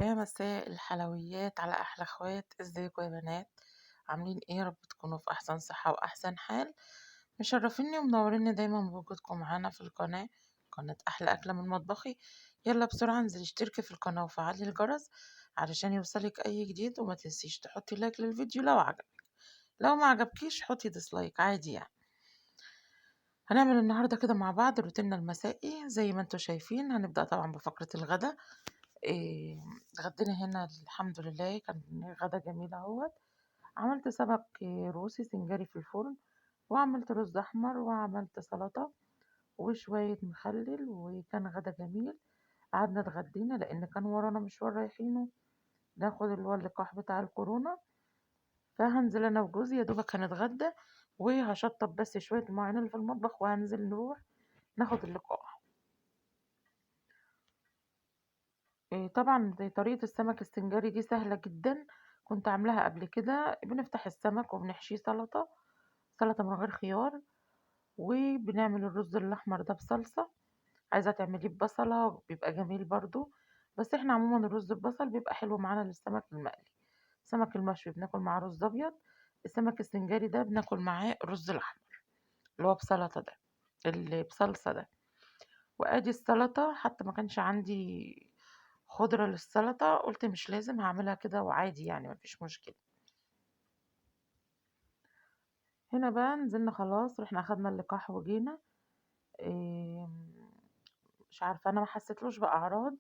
يا مساء الحلويات على أحلى أخوات. ازيكم يا بنات؟ عاملين ايه؟ يا رب تكونوا في أحسن صحة وأحسن حال. مشرفيني ومنوريني دايما بوجودكم معانا في القناة، قناة أحلى أكلة من مطبخي. يلا بسرعة انزلي اشتركي في القناة وفعلي الجرس علشان يوصلك أي جديد، وما تنسيش تحطي like للفيديو لو عجبك، لو ما عجبكيش حطي dislike عادي يعني. هنعمل النهاردة كده مع بعض روتيننا المسائي زي ما انتوا شايفين. هنبدأ طبعا بفقرة الغدا. اتغدينا هنا الحمد لله، كان غدا جميل اهوت. عملت سمك روسي سنجاري في الفرن، وعملت رز احمر، وعملت سلطة وشوية مخلل، وكان غدا جميل. قعدنا اتغدينا لان كان ورانا مشوار رايحينه ناخد اللي هو اللقاح بتاع الكورونا، فهنزل انا وجوزي يا دوبك هنتغدى وهشطب بس شوية المواعين اللي في المطبخ وهنزل نروح ناخد اللقاح. طبعا دي طريقة السمك السنجاري دي سهلة جدا، كنت عاملاها قبل كده. بنفتح السمك وبنحشيه سلطة، سلطة من غير خيار، وبنعمل الرز الأحمر ده بصلصة. عايزة تعمليه ببصلة بيبقى جميل برضو، بس احنا عموما الرز ببصل بيبقى حلو معانا للسمك المقلي. السمك المشوي بناكل معاه رز أبيض، السمك السنجاري ده بناكل معاه الرز الأحمر اللي هو بسلطة ده، اللي بصلصة ده. وادي السلطة، حتى ما كانش عندي خضرة للسلطة قلت مش لازم، هعملها كده وعادي يعني مفيش مشكلة. هنا بقى نزلنا خلاص، رحنا اخدنا اللقاح وجينا. مش عارفة انا ما حسيتلوش بأعراض،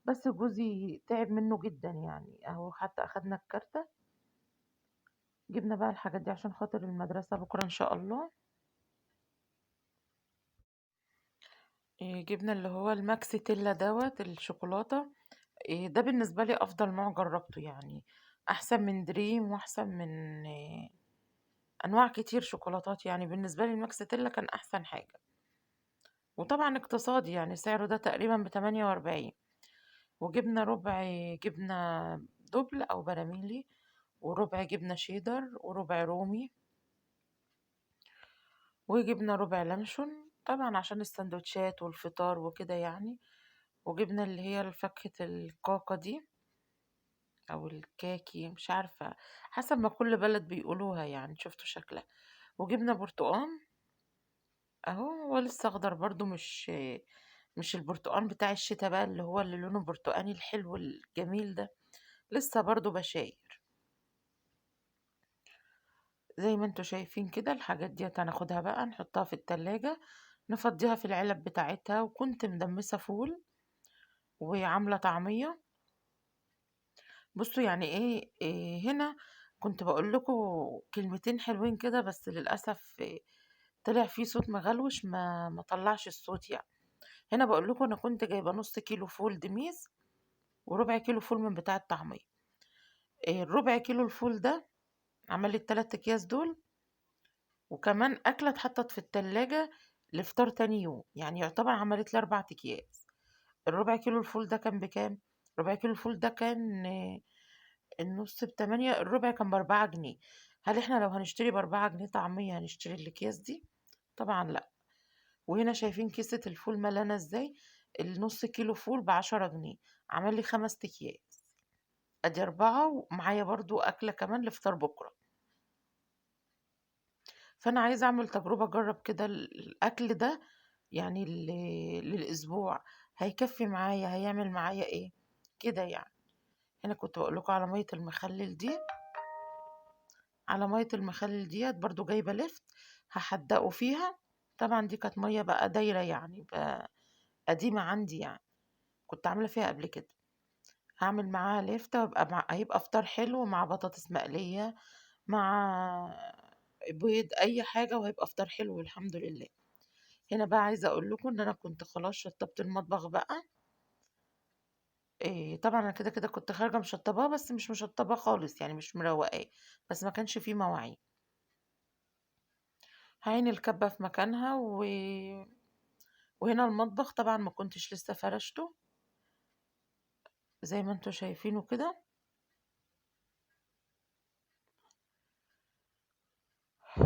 بس جوزي تعب منه جدا يعني، اهو حتى اخدنا الكارتة. جبنا بقى الحاجات دي عشان خاطر المدرسة بكرة ان شاء الله. جبنا اللي هو الماكسي تيلا دوت الشوكولاتة. ده بالنسبة لي أفضل نوع جربته يعني، أحسن من دريم وأحسن من أنواع كتير شوكولاتات يعني. بالنسبة لي الماكس تيلا كان أحسن حاجة، وطبعا اقتصادي يعني، سعره ده تقريبا ب48. وجبنا ربع جبنة دبل أو براميلي، وربع جبنة شيدر، وربع رومي، وجبنا ربع لانشون طبعا عشان السندوتشات والفطار وكده يعني. وجبنا اللي هي فاكهة الكاكا دي أو الكاكي، مش عارفة حسب ما كل بلد بيقولوها يعني، شفتوا شكلها. وجبنا برتقان أهو، هو لسه أخضر برضو، مش البرتقان بتاع الشتا بقى اللي هو اللي لونه برتقاني الحلو الجميل ده، لسه برضو بشاير. زي ما انتوا شايفين كده الحاجات دي هناخدها بقى نحطها في التلاجة، نفضيها في العلب بتاعتها. وكنت مدمسة فول وعاملة طعمية. بصوا يعني إيه هنا كنت بقول لكم كلمتين حلوين كده، بس للأسف طلع فيه صوت مغلوش ما طلعش الصوت يعني. هنا بقول لكم انا كنت جايبه نص كيلو فول دميز وربع كيلو فول من بتاع الطعمية. الربع كيلو الفول ده عمل لي التلات اكياس دول، وكمان اكله اتحطت في التلاجة لفطار تاني يوم، يعني يعتبر عملت لي 4 اكياس. الربع كيلو الفول ده كان بكام؟ ربع كيلو الفول ده كان النص ب8، الربع كان ب4 جنيه. هل احنا لو هنشتري ب4 جنيه طعمية هنشتري الاكياس دي؟ طبعا لا. وهنا شايفين كيسة الفول ملانة ازاي، النص كيلو فول ب10 جنيه، عمل لي 5 اكياس، ادي 4، ومعايا برضو اكلة كمان لفطار بكرة. فانا عايزة اعمل تجربة، اجرب كده الاكل ده يعني للاسبوع هيكفي معايا، هيعمل معايا ايه كده يعني. هنا كنت بقول لكم على مية المخلل دي، على مية المخلل ديت برضو جايبة لفت هحدقه فيها. طبعا دي كانت مية بقى دايرة يعني، بقى قديمة عندي يعني، كنت عاملة فيها قبل كده. هعمل معاها لفتة ويبقى هيبقى فطار حلو مع بطاطس مقلية مع بيض أي حاجة، وهيبقى فطار حلو والحمد لله. هنا بقى عايزة أقول لكم إن أنا كنت خلاص شطبت المطبخ بقى. طبعا أنا كده كده كنت خارجة مشطباه، بس مش مشطباه خالص يعني، مش مروقاه، بس ما كانش فيه مواعين. هعين الكبة في مكانها. وهنا المطبخ طبعا ما كنتش لسه فرشته زي ما انتوا شايفينه كده.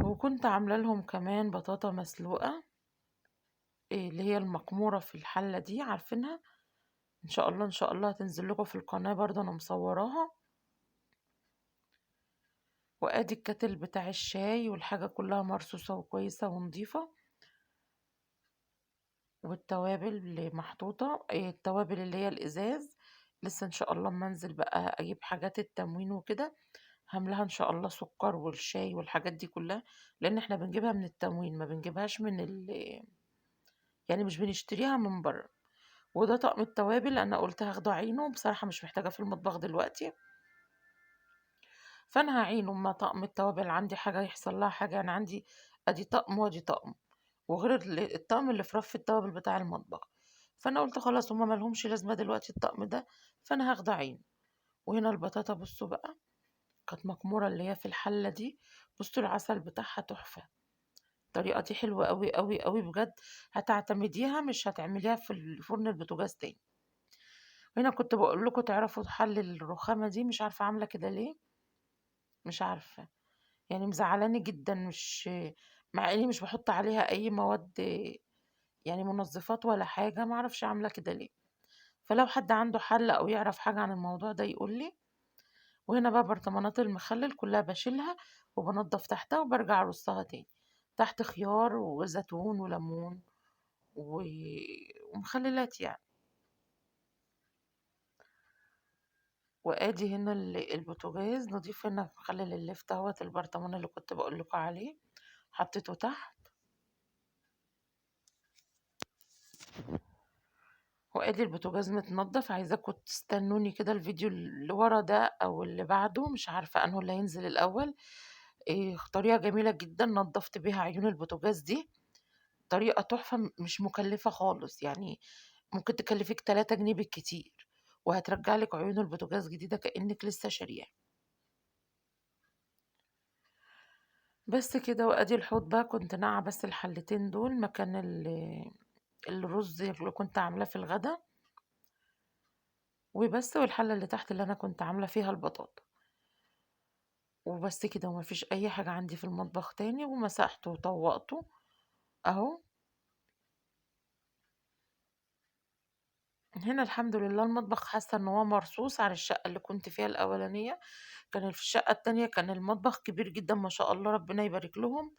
وكنت عامله لهم كمان بطاطا مسلوقه، اللي هي المقموره في الحله دي عارفينها، إن شاء الله إن شاء الله هتنزل لكم في القناة برضه، أنا مصوراها. وادي الكاتل بتاع الشاي، والحاجة كلها مرصوصة وكويسة ونظيفة. والتوابل اللي محطوطة، التوابل اللي هي الإزاز، لسه إن شاء الله اما انزل بقى أجيب حاجات التموين وكده هملاها إن شاء الله سكر والشاي والحاجات دي كلها، لأن احنا بنجيبها من التموين، ما بنجيبهاش من يعني مش بنشتريها من بره. وده طقم التوابل أنا قلت هاخده عينه، بصراحة مش محتاجة في المطبخ دلوقتي، فأنا هعينه. اما طقم التوابل عندي حاجة يحصل لها حاجة، أنا عندي أدي طقم وأدي طقم، وغير الطقم اللي في رف التوابل بتاع المطبخ، فأنا قلت خلاص هما مالهمش لازمة دلوقتي الطقم ده، فأنا هاخده عينه. وهنا البطاطا بصوا بقى كانت مكمورة اللي هي في الحلة دي، بصوا العسل بتاعها تحفة. الطريقة دي حلوة قوي قوي قوي بجد، هتعتمديها مش هتعمليها في الفرن البوتاجاز تاني. هنا كنت بقول لكم تعرفوا حل الرخامة دي، مش عارفة عاملة كده ليه، مش عارفة يعني، مزعلاني جدا، مش مع اني مش بحط عليها اي مواد يعني منظفات ولا حاجة، ما اعرفش عاملة كده ليه. فلو حد عنده حل او يعرف حاجة عن الموضوع ده يقول لي. وهنا بقى برطمانات المخلل كلها بشيلها وبنضف تحتها وبرجع ارصها تاني، تحت خيار وزيتون وليمون ومخللات يعني. وادي هنا البوتاجاز نضيف هنا مخلل اللفت اهوت، البرطمان اللي كنت بقول لكم عليه حطيته تحت. وادي البوتاجاز متنضف. عايزاكم تستنوني كده الفيديو اللي ورا ده او اللي بعده، مش عارفه انه اللي هينزل الاول. طريقه جميله جدا نضفت بيها عيون البوتاجاز دي، طريقه تحفه مش مكلفه خالص، يعني ممكن تكلفك 3 جنيه بالكتير، وهترجع لك عيون البوتاجاز جديده كانك لسه شاريها. بس كده. وادي الحوض بقى كنت ناقعه بس الحلتين دول مكان الرز اللي كنت عاملاه في الغدا وبس، والحله اللي تحت اللي انا كنت عامله فيها البطاطا وبس كده. وما فيش اي حاجه عندي في المطبخ تاني، ومسحته وطوقته اهو. هنا الحمد لله المطبخ حاسه ان هو مرصوص على الشقه اللي كنت فيها الاولانيه. كان في الشقه التانية كان المطبخ كبير جدا ما شاء الله ربنا يبارك لهم،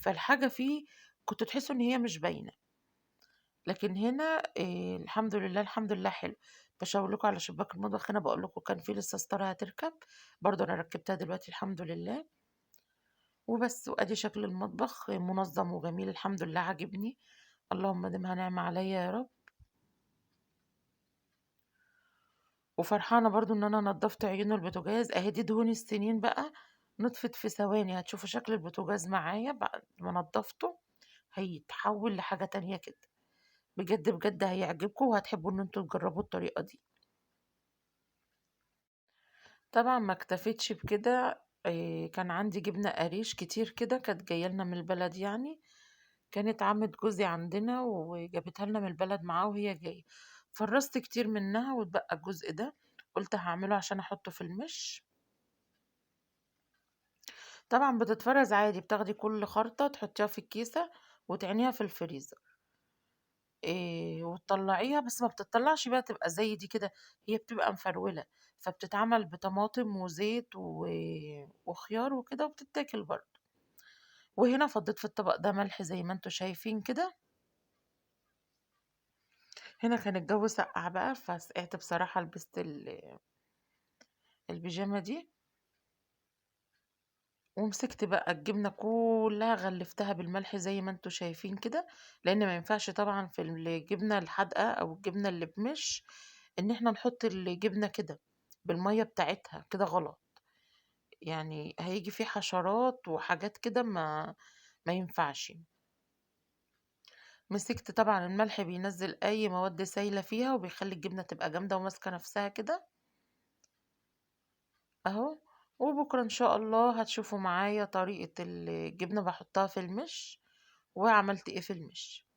فالحاجه فيه كنت تحسوا ان هي مش باينه، لكن هنا الحمد لله الحمد لله حلو. بشاور لكم على شباك المطبخ هنا، بقول لكم كان في لسه ستاره هتركب برضو انا ركبتها دلوقتي الحمد لله وبس. وادي شكل المطبخ منظم وجميل الحمد لله، عاجبني، اللهم دمها نعمه عليا يا رب. وفرحانه برضو ان انا نظفت عيون البوتاجاز اهي، دي دهون السنين بقى نطفت في ثواني. هتشوفوا شكل البوتاجاز معايا بعد ما نظفته هيتحول لحاجه تانية كده بجد بجد، هيعجبكم وهتحبوا ان انتوا تجربوا الطريقه دي. طبعا ما اكتفيتش بكده، كان عندي جبنه قريش كتير كده كانت جايه لنا من البلد، يعني كانت عمة جوزي عندنا وجابتها لنا من البلد معاه وهي جايه، فرست كتير منها واتبقى الجزء ده، قلت هعمله عشان احطه في المش. طبعا بتتفرز عادي، بتاخدي كل خرطه تحطيها في الكيسه وتعينيها في الفريزر، وتطلعيها، بس ما بتطلعش بقى تبقى زي دي كده، هي بتبقى مفروله، فبتتعمل بطماطم وزيت وخيار وكده وبتتاكل برضه. وهنا فضيت في الطبق ده ملح زي ما انتوا شايفين كده. هنا كان الجو سقع بقى، فسقعت بصراحة، لبست البيجامة دي، ومسكت بقى الجبنة كلها غلفتها بالملح زي ما انتوا شايفين كده، لان ما ينفعش طبعا في الجبنة الحادقة او الجبنة اللي بمش ان احنا نحط الجبنة كده بالمية بتاعتها كده، غلط يعني، هيجي فيه حشرات وحاجات كده ما ينفعش. مسكت طبعا الملح بينزل اي مواد سايلة فيها وبيخلي الجبنة تبقى جامدة وماسكة نفسها كده اهو. وبكرة ان شاء الله هتشوفوا معايا طريقة الجبنة بحطها في المش وعملت ايه في المش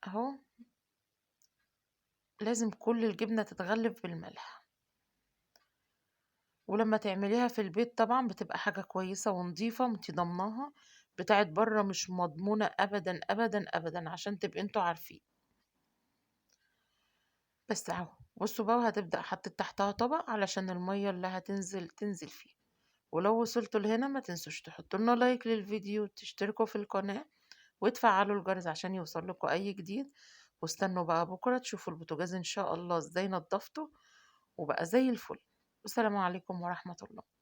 اهو. لازم كل الجبنة تتغلف بالملح، ولما تعمليها في البيت طبعا بتبقى حاجة كويسة ونظيفة وانتي ضمناها، بتاعت بره مش مضمونة ابدا ابدا ابدا، عشان تبقي انتوا عارفين. بس أهو بصوا بقى، وهتبدأ حطيت تحتها طبق علشان المية اللي هتنزل تنزل فيه. ولو وصلتوا لهنا ما تنسوش تحطوا لنا like للفيديو وتشتركوا في القناة وتفعلوا الجرس عشان يوصل لكم أي جديد. واستنوا بقى بكرة تشوفوا البوتاجاز إن شاء الله إزاي نضفته وبقى زي الفل. والسلام عليكم ورحمة الله.